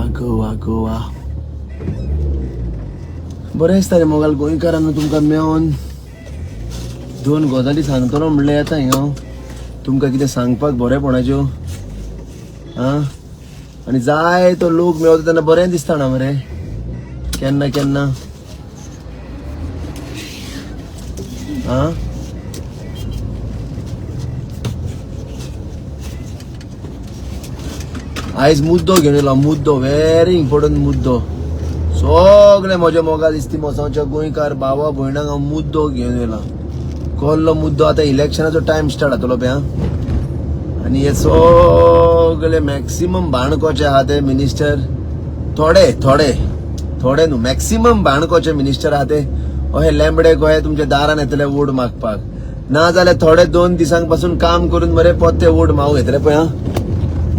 गोवा गोवा गोवा. बरें दिसता रे मोगाल गोंयकारांनो तुमकां मेळोन दोन गजाली सांगतलो म्हणल्यार येता हिंगा हांव तुमकां कितें सांगपाक बरेपणाच्यो. आं, आनी जाय तो लोक मेळता तेन्ना बरें दिसता ना मरे केन्ना केन्ना. आं, आयज मुद्दो घेवन येयला, मुद्दो व्हेरी इम्पॉर्टंट मुद्दो. सगळे म्हज्या मोगाल दिसती मोसांवच्या गोंयकार भावा भयणांक हांव मुद्दो घेवन येयला. कहलो मुद्दो? आतां इलेक्शनाचो टायम स्टार्ट जातलो पळय. आनी हे सगळे मॅक्सिमम बाणकोचे आहा ते मिनिस्टर, थोडे थोडे थोडे न्हू, मॅक्सिमम बाणकोचे मिनिस्टर आहा ते अहे लेंबडे गोहे तुमच्या दारान येतले वोट मागपाक. ना जाल्यार थोडे 2 दिसांक पासून काम करून मरे पोत्ते वोट मागूंक येतले पळय. हा,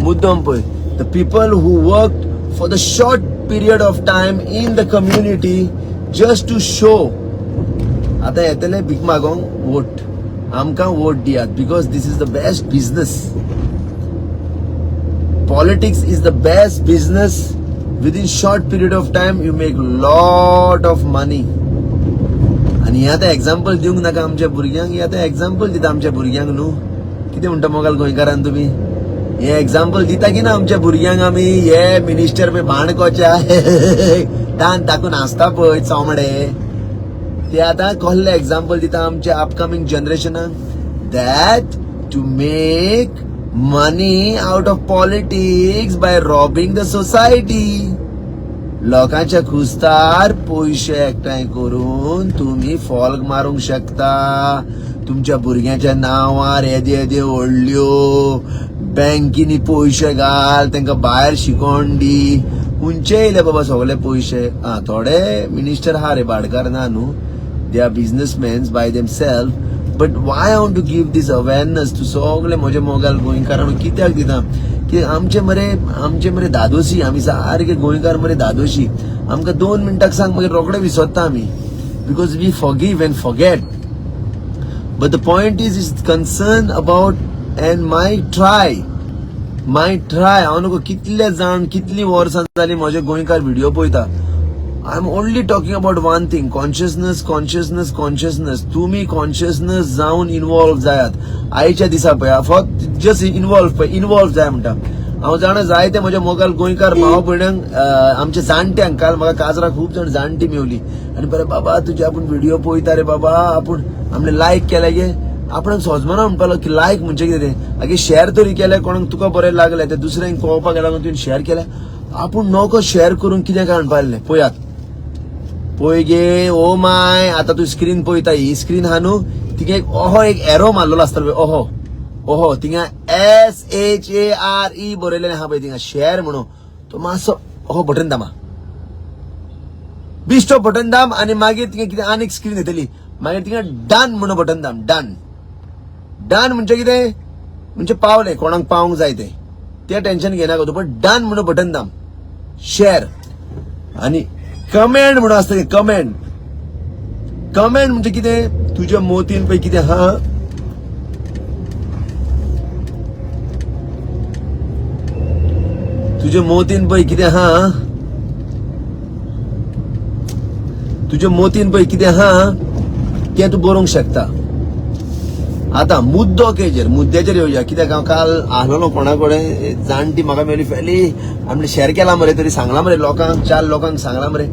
मुद्दम पळय, the people who work for the short period of time in the community just to show, आतां येतले भीक मागोंक वोट, आमकां वोट दियात, because this is the best business. Politics is the best business. Within short period of time you make lot of money. आनी हें आतां example दिवंक नाका आमच्या भुरग्यांक, हें आतां एग्जाम्पल दिता आमच्या भुरग्यांक न्हू. कितें म्हणटा मोगाल गोंयकारान तुमी? हे एग्जाम्पल दिता की ना आमच्या भुरग्यांक आमी? हे मिनिस्टर पळय भाणकोचे दांत दाखोवन हांसता पळय चोमडे, ते आतां कहले एग्जाम्पल दिता आमच्या upcoming जनरेशनाक, that to make money out of politics by robbing the society. लोकांच्या खुस्तार पयशे एकठांय करून तुमी फॉल्ग मारूंक शकता. तुमच्या भुरग्यांच्या नांवार येदे येदे व्हडल्यो बँकीनी पयशे घाल, तांकां भायर शिकोवन दी. खंयचे येयले बाबा सगळे पयशे? आं, थोडे मिनिस्टर आहा रे भाटकार ना न्हू, they are businessmen by themself. But why I want to give this awareness to सगळे म्हजे मोगाल गोंयकारांक कित्याक दिता की आमचे मरे, आमचे मरे दादोशी, आमी सारके गोंयकार मरे दादोशी. आमकां 2 मिनटाक सांग मागीर रोखडे विसरता आमी, because we forgive and forget. But the point is concern about and my try, my try. हांव नको कितले जाण कितली वर्सां जाली म्हजे गोंयकार व्हिडिओ पळयता. I am only talking about one thing, consciousness, consciousness, consciousness. तुमी कॉन्शियसनस जावन इनवॉल्व जायात आयच्या दिसा. पळय, फक्त जस्ट इनवॉल्व पळय, इनवॉल्व जाय म्हणटा हांव. जाणा जायते म्हज्या मोगाल गोंयकार भाव भयण्यांक, आमच्या जाणट्यांक. काल म्हाका काजरा खूब जाण जाणटी मेवली आनी बरें बाबा तुजे आपूण व्हिडिओ पळयता रे बाबा, आपूण आमणे लायक केले गे. आपणाक सोजमना म्हणपालो की लायक म्हणजे कितें तें. आगे शेअर तरी केलें, कोणाक तुका बरें लागलें तें दुसऱ्यांक कळोवपाक लागून तुवें शेअर केलें. आपूण नको शेअर करून कितें काय म्हणपाक. पळयात पळय गे, ओ my, आतां तूं स्क्रीन पळयता, ही स्क्रीन आहा न्हू, तिंगा एक ओहो एक एरो मारलेलो आसतलो पळय, ओहो ओहो, थिंगा SHARE बरयलेलें आहा पळय, थिंगा शेअर म्हणून. तो मातसो ओहो बटन दामा, बिश्टो बटन दाम आनी मागीर थिंगा कितें आनीक स्क्रीन येतली. मागीर थिंगा डन म्हणून बटन दाम. डन डन म्हणजे कितें? म्हणजे पावलें कोणाक पावंक जाय तें, तें टेन्शन घेयनाका तूं, पण डन म्हणून बटन दाम, शेअर. आनी कमेंट म्हणून आसता, कमेंट. कमेंट म्हणजे कितें? तुज्या मोतीन पळय कितें आहा, तुज्या मोतीन पळय कितें आहा, तुज्या मोतीन पळय कितें आहा तें तूं बरोवंक शकता. आतां मुद्दो केजेर, मुद्द्याचेर येवया. कित्याक हांव काल आहलोलो कोणा कडेन, जाणटी म्हाका मेळ्ळी, फेली आमणे शेअर केला मरे, तरी सांगलां मरे लोकांक, 4 लोकांक सांगलां मरे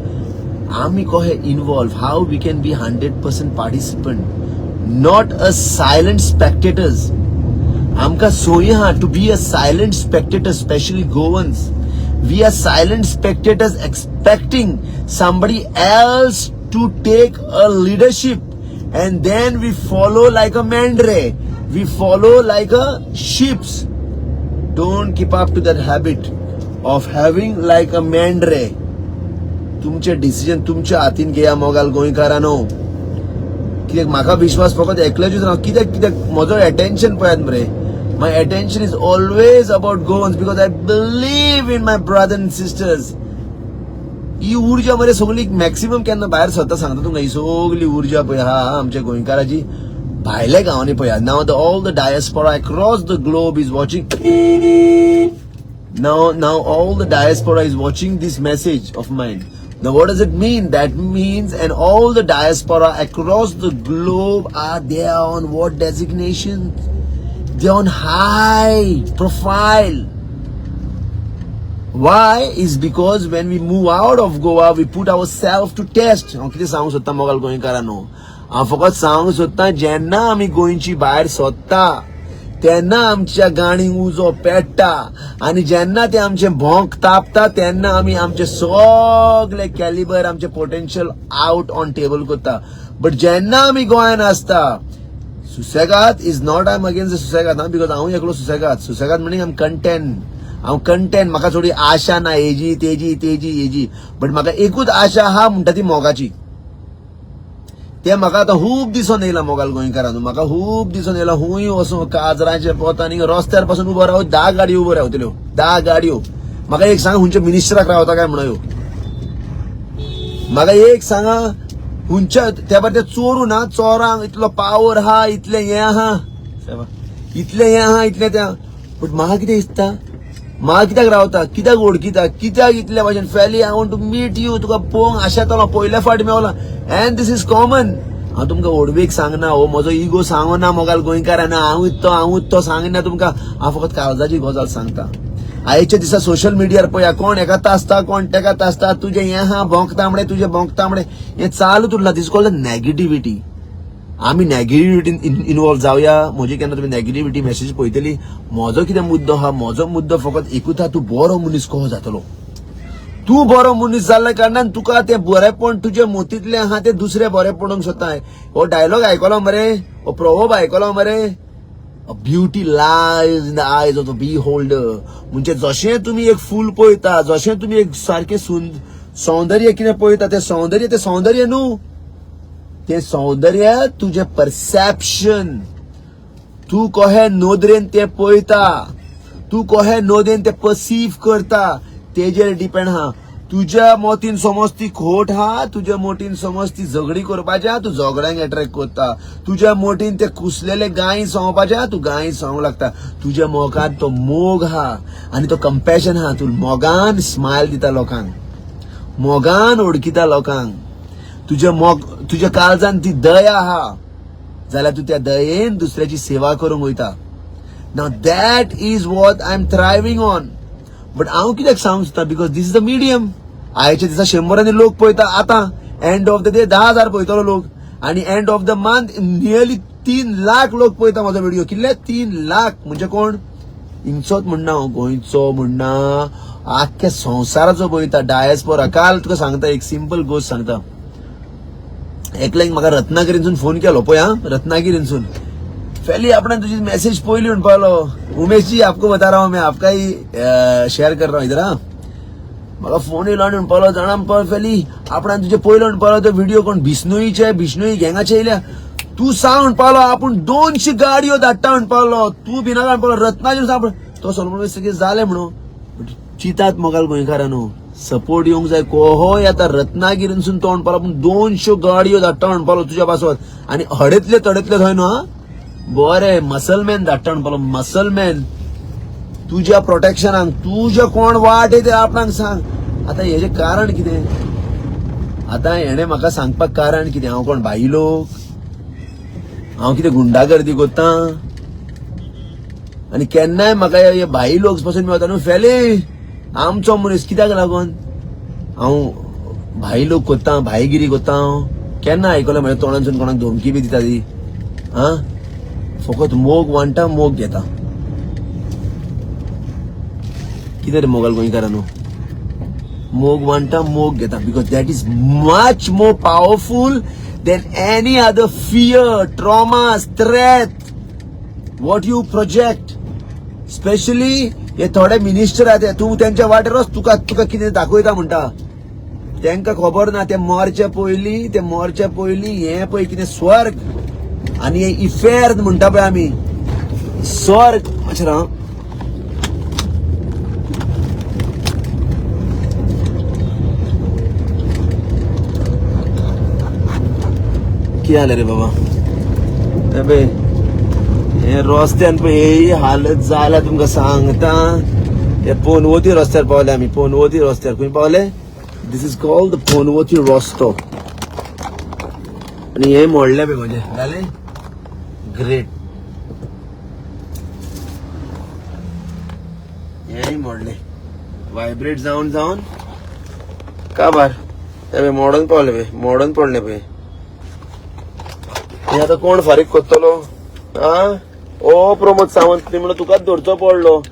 आमी कहे involve, how we can be 100% participant, not a silent spectators. आमकां सोय आहा to be a silent spectator, specially Goans. We are silent spectators expecting somebody else to take a leadership, and then we follow like a mendre, we follow like a sheeps. Don't keep up to that habit of having like a mendre. तुमचे decision तुमच्या हातीन घेया मोगाल गोंयकारांनो. कित्याक म्हाका विश्वास फकत एकल्याचूच ना. कित्याक कित्याक म्हजो एटेन्शन पळयात मरे, my attention is always about Goans because I believe in my brother and sisters. ही ऊर्जा मरे सगळी मॅक्सिमम केन्ना भायर सरता सांगता तुमकां. ही सगळी ऊर्जा पळय हा आमच्या गोंयकाराची भायल्या गांवांनी पळया. Now the all the diaspora across the globe is watching. Now all the diaspora is watching this message of mine. Now what does it mean? That means and all the diaspora across the globe are there on what designation? They're on high profile. Why? Is because when we move out of Goa, we put ourselves to test. हांव कितें सांगूंक सोदता मोगाल गोंयकारांनो, हांव फकत सांगूंक सोदता जेन्ना आमी गोंयची भायर सोदता तेन्ना आमच्या गाणीक उजो पेट्टा आनी जेन्ना ते आमचे भोंक तापता तेन्ना आमी आमचे सगळे कॅलिबर, आमचे पोटेन्शियल आउट ऑन टेबल करता. बट जेन्ना आमी गोंयान आसता, सुसेगाद is not, I am against सुसेगाद ना, because हांव एकलो सुसेगाद. सुसेगाद म्हणजे आम कंटेंट, हांव कंटेंट, म्हाका थोडी आशा ना हेजी तेजी तेजी हेजी, बट म्हाका एकूच आशा आहा म्हणटा ती मोगाची. ते म्हाका आतां खूब दिसून येयला मोगाल गोंयकारांनो, म्हाका खूब दिसून येयला. खूंय वचूं काजरांचे पोतांनी रस्त्यार पासून उबो राव, 10 गाडयो उबो रावतल्यो, 10 गाडयो. म्हाका एक सांगा, खंयच्या मिनिस्टराक रावता काय म्हणून ह्यो? म्हाका एक सांगा, खंयच्या त्या भायर ते चोरू ना, चोरांक इतलो पावर आहा, इतलें हें आहा, इतलें हें आहा, इतलें तें. बट म्हाका कितें दिसता, म्हाका कित्याक रावता, कित्याक वळखिता, कित्याक इतले भाशेन फेली I want to meet you, तुका पळोवंक आशा येतालो, पयले फावट Mewla. And this is common. हांव तुमकां व्हडवीक सांगना, हो म्हजो इगो सांगना मोगाल गोंयकारांना, हांवूच तो सांगना तुमकां, हांव फकत काळजाची गजाल सांगता. आयच्या दिसा सोशल मिडियार पळया, कोण एका तासता, कोण तेका तासता, तुजें हें आहा भोंकता म्हणे, तुजें भोंकता म्हणे, हें चालूच उरलां. This called negativity. आमी नॅगेटिव्हिटीन इनवॉल्व जावया. म्हजी केन्ना तुमी नॅगेटिव्हिटी मॅसेज पळयतली, म्हजो कितें मुद्दो आहा, म्हजो मुद्दो फकत एकूच आहा, तूं बरो मनीस कसो जातलो. तूं बरो मनीस जाल्ल्या कारणान तुका तें बरेपण तुजे मोतींतलें आहा तें दुसरें बरें पडोवंक सोदता. हो डायलॉग आयकलो मरे, हो प्रोवर्ब आयकलो मरे, Beauty lies in the eyes of the beholder. म्हणजे जशें तुमी एक फूल पळयता, जशें तुमी एक सारकें सौंदर्य कितें पळयता, तें सौंदर्य तें सौंदर्य न्हू, तें सौंदर्य तुजें परसेप्शन. तूं कहे नदरेन तें पळयता, तूं कहे नदरेन तें परसीव करता, तेजेर डिपेंड आहा. तुज्या मोतीन समज ती खोट आहा, तुज्या मोटीन समज ती झगडी करपाची आहा, तूं झगड्यांक एट्रेक्ट करता. तुज्या मोटीन ते कुसलेले गायी सांगपाचे आहा, तूं गायी सांगूंक लागता. तुज्या मोगान तो मोग आहा आनी तो कंपॅशन आहा, तूं मोगान स्मायल दिता लोकांक, मोगान वळखिता लोकांक. तुज्या मोग, तुज्या काळजान ती दया आहा जाल्यार तूं त्या दयेन दुसऱ्याची सेवा करूंक वयता. Now that is what I am thriving on. But हांव कित्याक सांगूंक सोदता, because this is the medium. आयच्या दिसा शंबरांनी लोक पळयता, आतां एंड ऑफ the day 10,000 पळयतलो लोक, आनी end of the month nearly 3 lakh लोक पळयता म्हजो व्हिडिओ. कितले? 3 लाख. म्हणजे कोण हिंगचोच म्हणना, हांव गोंयचो म्हणना, आख्ख्या संवसाराचो पळयता, डायस्पोरा. काल तुका सांगता एक सिंपल गोश्ट सांगता, एकल्याक म्हाका रत्नागिरीनसून फोन केलो, पळय आं, रत्नागिरीनसून फैली आपणे तुझी मैसेज पयली म्हणपालो, उमेश जी आपको बता रहा हूं मैं, आपका ही शेअर कर रहा हूं इधर. हा, म्हाका फोन येयलो आनी म्हणपालो, जाणा म्हणपालो फैली आपणान तुजे पयलो म्हणपालो तो व्हिडिओ कोण बिश्नोईचे, बिश्नोई गँगाचे येयल्या, तूं सांग म्हणपालो, आपूण 200 गाडयो धाडटा म्हणपालो, तूं भिनाका म्हणपालो, रत्नागिरी सांग. तो सोलमन सगळें जालें म्हणून चितात मोगाल गोंयकारांनो, सपोर्ट येवंक जाय. कोहोय आतां रत्नागिरीनसून तो म्हणपालो आपूण 200 गाडयो धाडटा म्हणपालो तुज्या पासत, आनी हडेतले तडेतले थंय न्हू, हा बरे मसलमॅन धाडटा म्हणपालो, मसलमॅन तुज्या प्रोटेक्शनाक, तुज्या कोण वाट येते आपणाक सांग. आतां हेजें कारण कितें, आतां हेणें म्हाका सांगपाक कारण कितें, हांव कोण भाई लोक, हांव कितें गुंडागर्दी करता? आनी केन्नाय म्हाका हे भाई लोक पासून मेळटा न्हू, फेले आमचो मनीस, कित्याक लागून हांव भाई लोक करता, भाईगिरी करता? हांव केन्ना आयकलें म्हज्या तोंडांतसून कोणाक धमकी बी दिता ती? आं, फकत मोग वांटा, मोग घेता. कितें रे मोगाल गोंयकारांनो, मोग वांटा, मोग घेता, because that is much more powerful than any other fear, trauma, threat what you project. Specially हे थोडे मिनिस्टर आहा ते, तूं तेंच्या वाटेर वच, तुका तुका कितें दाखयता म्हणटा, तेंकां खबर ना ते मरचे पयलीं, ते मरचे पयलीं हें पळय कितें स्वर्ग आनी हे इफेर्न म्हणटा पळय आमी, स्वर्ग. मातशें राव, कितें जालें रे बाबा, हे पळय हे रस्त्यान पळय ही हालत जाल्या तुमकां सांगता. हे पोनवती रस्त्यार पावले आमी. पोनवती रस्त्यार खंय पावले? This is called the Ponvati रस्तो. आनी हे मोडले पळय म्हजें जालें. ग्रेट, हेंय मोडलें. वायब्रेट जावन जावन काबार. हे पळय मोडून पावले पळय, मोडून पडले पळय. हे आतां कोण फारीक करतलो? आ ओ प्रमोद सावंत, न्ही म्हणून तुकाच धरचो पडलो.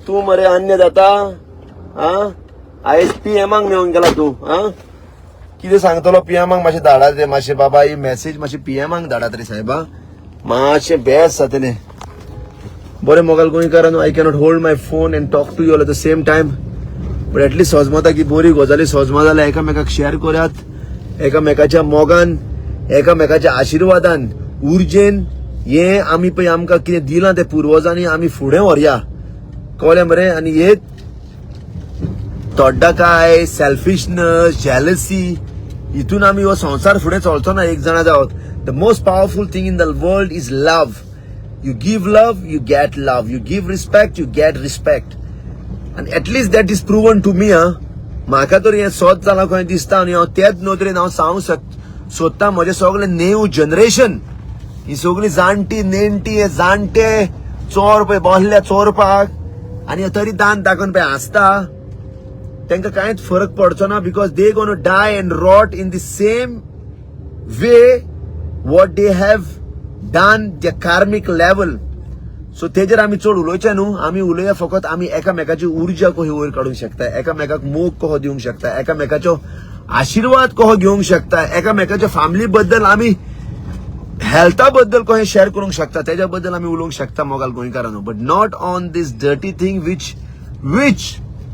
तूं मरे अन्य जाता. आ आयज पीएमाक मेळून गेला तूं. आ कितें सांगतलो पीएमाक? मातशें धाडात रे मातशें बाबा, ही मॅसेज मातशें पीएमाक धाडात रे सायबा, मातशें बेस्ट जातलें. बरें मोगाल गोंयकारांनो, I cannot hold my phone and talk to you all at the same time, but at least सोजमता की बरी गजाली सोजमा जाल्यार एकामेकाक शेअर करात. एकामेकाच्या मोगान, एकामेकाच्या आशिर्वादान, उर्जेन हे आमी पळय आमकां कितें दिलां तें पुर्वजांनी आमी फुडें व्हरया. कळ्ळें मरे? आनी हे तोड्डाकाय, सेल्फिशनस, जेलसी हितून आमी हो संवसार फुडें चलचो ना. एक जाणा जावत, the most powerful thing in the world is love. You give love, you get love. You give respect, you get respect. आनी at least that is proven to me. हा, म्हाका तर हें सत जालां खंय दिसता. आनी हांव तेच नदरेन हांव सांगूंक सोदता म्हजें सगळें न्यू जनरेशन, ही सगळीं जाणटी नेणटी, हे जाणटे चोर पळय बसल्या चोरपाक आनी तरी दांत दाखोवन पळय हांसता. तांकां कांयच फरक पडचो ना, because they gonna die and rot in the same way what they have done, the karmic level. So तेजेर आमी चड उलोवचें न्हू. आमी उलोवया फकत आमी एकामेकाची उर्जा कशी वयर काडूंक शकता, एकामेकाक मोग कसो दिवंक शकता, एकामेकाचो आशिर्वाद कसो घेवंक शकता, एकामेकाच्या फॅमिली बद्दल आमी हेल्था बद्दल कशें शेअर करूंक शकता, तेज्या बद्दल आमी उलोवंक शकता मोगाल गोंयकारांनो, but not on this dirty thing which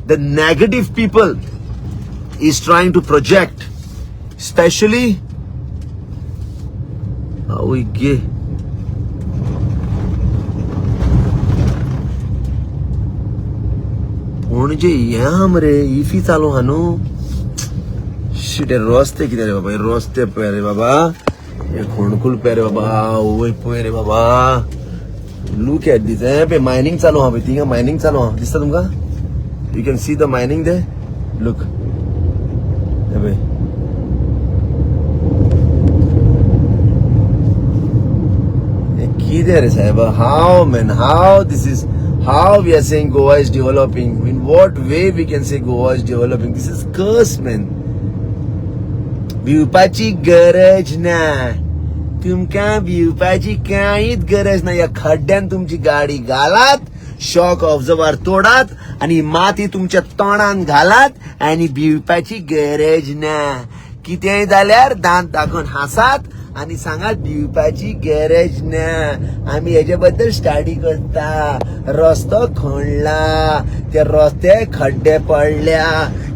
the negative people is trying to project, specially आवय गे. पणजे या मरे इफी चालू हा न्हू. शीट, हे रस्ते कितें रे बाबा, हे रस्ते पळय रे बाबा, हे खोणकूल पळय रे बाबा, आवय पळय रे बाबा. लूक एट दीस. हे पळय मायनींग चालू आहा पळय, थिंगा मायनींग चालू आहा, दिसता तुमकां? You can see the mining there, look. हे पळय हे कितें रे सायबा. How man, how this is, how we are saying Goa is developing? In what way we can say Goa is developing? This is curse, man. भिवपाची गरज ना तुमकां, भिवपाची कांयच गरज ना. ह्या खड्ड्यान तुमची गाडी घालात, शॉक ऑब्झर्वर तोडात आनी माती तुमच्या तोंडान घालात आनी भिवपाची गरज ना. कितेंय जाल्यार दांत दाखोवन हांसात आनी सांगात भिवपाची गरज ना, आमी हेजे बद्दल स्टडी करता. रस्तो खणला, त्या रस्ते खड्डे पडल्या,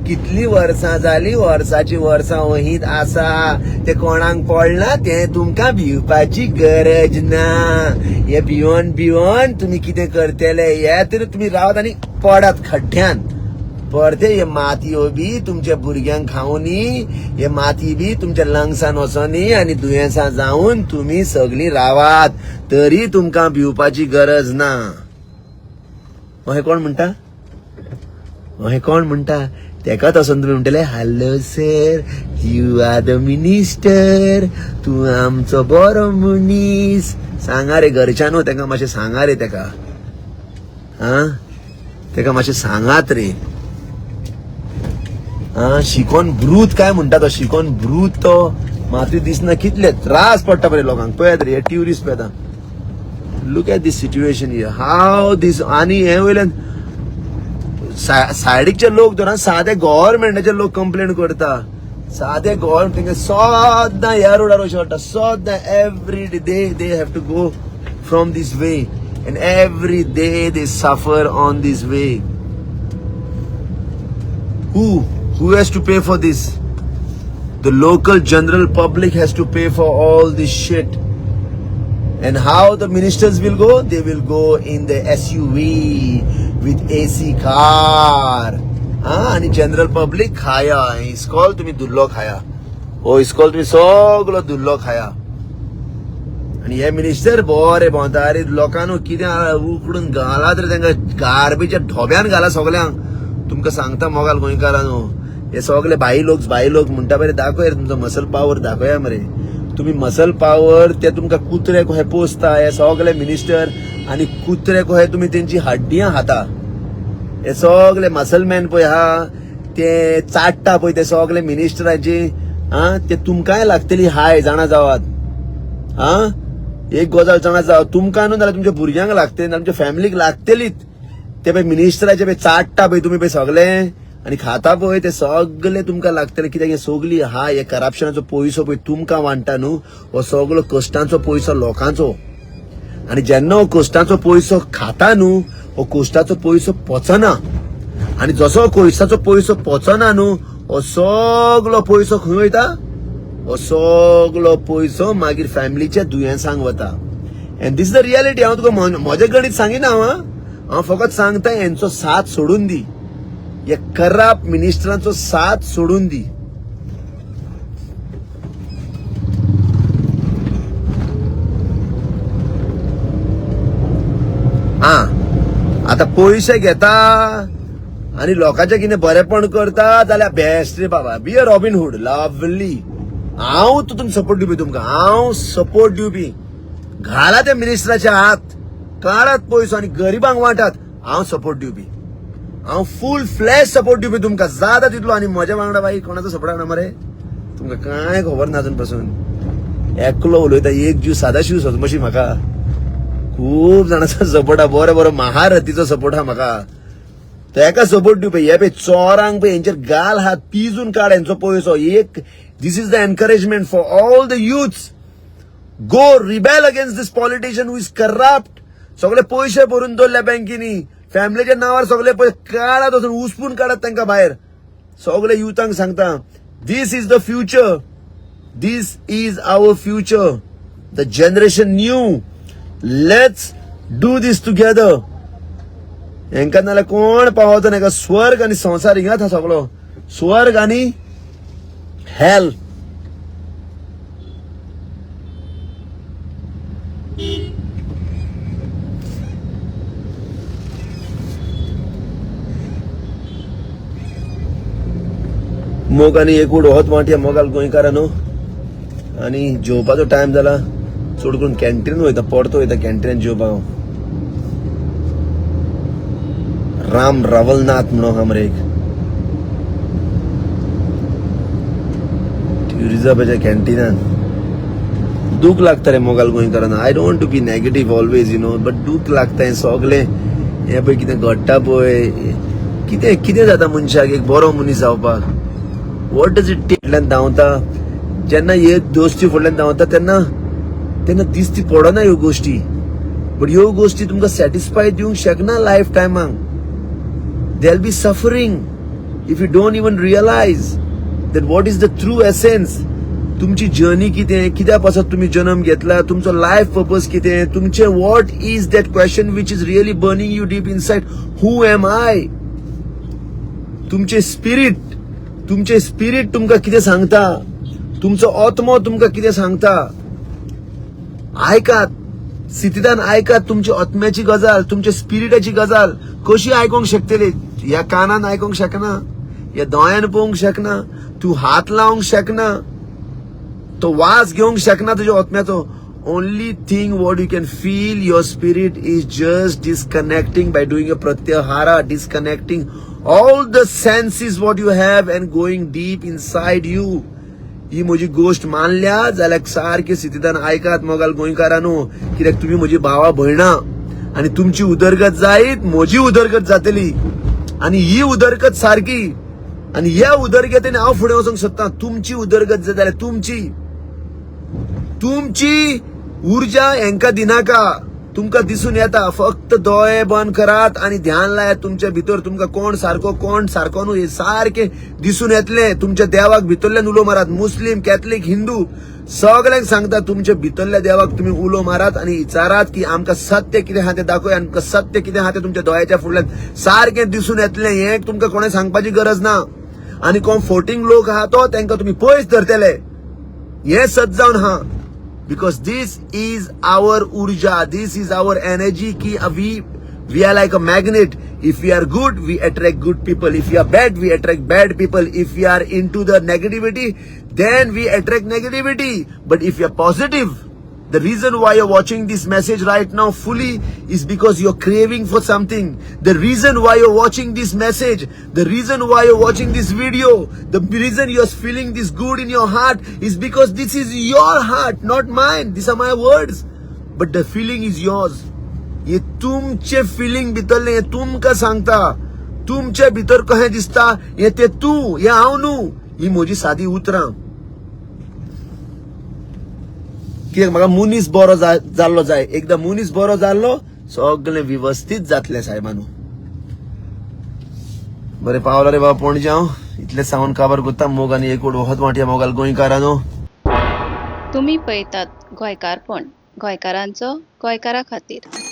कितली वर्सां जाली, वर्साची वर्सां वहीत आसा, ते कोणाक पडला तें तुमकां भिवपाची गरज ना. हे भिवन भिवन तुमी कितें करतले? हे तर तुमी रावत आनी पडात खड्ड्यान. परते हे मातयो बी तुमच्या भुरग्यांक खावनी, हे माती बी तुमच्या लंग्सान वचोनी आनी दुयेंसां जावन तुमी सगळीं रावात, तरी तुमकां भिवपाची गरज ना. अहें कोण म्हणटा? अहें कोण म्हणटा? तेकाच वचोन तुमी म्हणटले, hello sir, you are the minister, तूं आमचो बरो मनीस. सांगा रे घरच्यान, तेका मातशें सांगा रे तेका, आं तेका मातशें सांगात रे. आं शिकोन ब्रूत काय म्हणटा तो, शिकोन ब्रूत तो मातूय दिसना. कितले त्रास पडटा पळय लोकांक. पळयात रे, हे ट्युरिस्ट पळयता. Look at this situation here, how this. आनी हे वयल्यान सायडीकचे लोक धरून सादे गव्हर्मेंटाचे लोक कंप्लेन करता. सादे गव्हर्मेंट तेंका सद्दां ह्या रोडार वचचें पडटा, सद्दां. Every day they have to go from this way and every day they suffer on this way. Who has to pay for this? The local general public has to pay for all this shit. And how the ministers will go? They will go in the SUV with AC car. आणि general public खाया. इस्कॉल तुम्ही दुल्लो खाया, हो इस्कॉल तुम्ही सगळो दुल्लो खाया. आणि आनी हे मिनिस्टर बरे भोंवता. अरे लोकांनो कितें उकडून घालात रे तांकां, गार्बेच्या ढोब्यान घाला सगल्यांक. तुमकां सांगता मोगाल गोंयकारांनो, हे सगळे भाई लोक भाई लोक म्हणटा पळय, दाखय रे तुमचो मसल पावर दाखया मरे. तुमी मसल पावर ते तुमकां कुत्रे कशे पोसता हे सगळे मिनिस्टर, आनी कुत्रे कशे तुमी तेंची हड्डियां खाता. हे सगळे मसलमॅन पळय आहा ते चाट्टा पळय ते सगळे मिनिस्टरांची. आं, ते तुमकांय लागतली हाय, जाणा जावात. आं, एक गजाल जाणा जाव, तुमकां न्हू जाल्यार तुमच्या भुरग्यांक लागतली, तुमच्या फॅमिलीक लागतलीच. ते पळय मिनिस्टराचे पळय चाट्टा पळय तुमी पळय सगळे आनी खाता पळय ते सगळे तुमकां लागतले. कित्याक हे सगळी हाय हे करप्शनाचो पयसो पळय तुमकां वांट्टा न्हू, हो सगळो कश्टांचो पयसो लोकांचो. आनी जेन्ना हो कश्टांचो पयसो खाता न्हू, हो कश्टाचो पयसो पचना. आनी जसो कश्टाचो पयसो पचना न्हू, हो सगळो पयसो खंय वयता? हो सगळो पयसो मागीर फॅमिलीच्या दुयेंसांक वता. And this the reality. हांव तुका म्हजें गणीत सांगिना हांव, हांव फकत सांगता हेंचो साथ सोडून दी, हे करप्ट मिनिस्टरांचो साथ सोडून दी. आं, आतां पयशे घेता आनी लोकांचें कितें बरेपण करता जाल्यार बेस्ट रे बाबा, be a Robin Hood, lovely. हांव तितून सपोर्ट दिवपी तुमकां, हांव सपोर्ट दिवपी. घाला त्या मिनिस्टराचे हात, काडात पयसो आनी गरिबांक वांटात. हांव सपोर्ट दिवपी, हांव फूल फ्लॅश सपोर्ट दिवपी तुमकां, जाता तितलो. आनी म्हज्या वांगडा बाई कोणाचो सपोर्ट ना मरे, तुमकां कांय खबर ना अजून पसून. एकलो उलयता, एक जीव सादाशीव सजमशी. म्हाका खूब जाणांचो सपोर्ट आहा, बरो बरो महारथीचो सपोर्ट आहा म्हाका. तेका सपोर्ट दिवपी. हे पळय चोरांक पळय हेंचेर गाल हात पिजून काड हेंचो पयसो. एक this is the encouragement for all the youths, go rebel against this politician who is corrupt. सगळे पयशे भरून दवरल्या बँकेनी, फॅमिलीच्या नांवार सगळे पयशे काडात, वचून उसपून काडात तांकां भायर. सगळे युथांक सांगता, this is the future, this is our future, the generation new, let's do this together. हेंकां नाल्यार कोण पावता ना. स्वर्ग आनी संवसार हिंगाच आहा सगळो, स्वर्ग आनी हेल. मोग आनी एकूड होच वांटया मोगाल गोंयकारांनो. आनी जेवपाचो टायम जाला, चड करून कॅन्टीन वयता, परतो वयता कॅन्टीनान जेवपाक हांव. राम रावलनाथ म्हणून आहा मरे एक ट्युरिजमाच्या कॅन्टीनान. दूख लागता रे मोगाल गोंयकारांनो. I don't to be negative always you know, but दूख लागता हें सगळें. हें पळय कितें घडटा पळय, कितें कितें जाता मनशाक एक बरो मनीस जावपाक. What does it फाटल्यान धांवता जेन्ना, हे दोस्ती फुडल्यान धांवता तेन्ना तेन्ना दिसती पडना ह्यो गोश्टी. बट ह्यो गोश्टी तुमकां सॅटिस्फाय दिवंक शकना लायफ टायमाक. They'll be suffering if you don't even realize that what is the true essence. तुमची जर्नी कितें, कित्या पासत तुमी जन्म घेतला, तुमचो लायफ पर्पज कितें, तुमचें what is that question which is really burning you deep inside, who am I. तुमचें स्पिरीट, तुमचें स्पिरीट तुमकां कितें सांगता, तुमचो आत्मो तुमकां कितें सांगता. आयकात, सितीदान आयकात तुमच्या आत्म्याची गजाल, तुमच्या स्पिरिटाची गजाल. कशी आयकोंक शकतली? ह्या कानान आयकोंक शकना, ह्या दोळ्यान पळोवंक शकना, तूं हात लावंक शकना, तो वास घेवंक शकना तुज्या आत्म्याचो. Only thing what you can feel your spirit is just disconnecting by doing a pratyahara, disconnecting all the senses what you have and going deep inside you. ही म्हजी गोश्ट मानल्या जाल्यार सारकी सितीदान आयकात मोगाल गोंयकारांनो, कित्याक तुमी म्हजी भावा भयणां आनी तुमची उदरगत जायत म्हजी उदरगत जातली. आनी ही उदरगत सारकी, आनी ह्या उदरगतीन हांव फुडें वचूंक सोदता. तुमची उदरगत जाय जाल्यार तुमची तुमची ऊर्जा हेंकां दिनाका. तुमकां दिसून येता, फक्त दोळे बंद करात आनी ध्यान लायात तुमच्या भितर. तुमकां कोण सारको कोण सारको न्हू हे सारकें दिसून येतलें. तुमच्या देवाक भितरल्यान उलो मारात. मुस्लीम, कॅथलीक, हिंदू सगळ्यांक सांगता, तुमच्या भितरल्या देवाक तुमी उलो मारात आनी विचारात की आमकां सत्य कितें आहा तें दाखय, आमकां सत्य कितें आहा तें तुमच्या दोळ्याच्या फुडल्यान सारकें दिसून येतलें. हें तुमकां कोणें सांगपाची गरज ना. आनी कोण फोटींग लोक आहा तो तांकां तुमी पयस धरतले. हें सत जावन आहा. Because this is our Urja, this is our energy की we are like a magnet. If we are good, we attract good people. If we are bad, we attract bad people. If we are into the negativity, then we attract negativity. But if you are positive, the reason why you're watching this message right now fully is because you're craving for something. The reason why you're watching this message, the reason why you're watching this video, the reason you're feeling this good in your heart is because this is your heart, not mine. These are my words. But the feeling is yours. हे तुमचे filling भितरलें हें तुमकां सांगता. तुमचे भितर कशें दिसता हें तें तूं, हें हांव न्हू. ही म्हजी सादी उतरां. कित्याक म्हाका मनीस बरो जाल्लो जाय. एकदां मनीस बरो जाल्लो सगळें वेवस्थीत जातलें सायबानू. बरें पावला रे बाबा पणजे. हांव इतलें सांगून काबार करता. मोग आनी एकवट वखद वांटया मोगाल गोंयकारांनो. तुमी पळयतात गोंयकारपण, गोंयकारांचो गोंयकारा खातीर.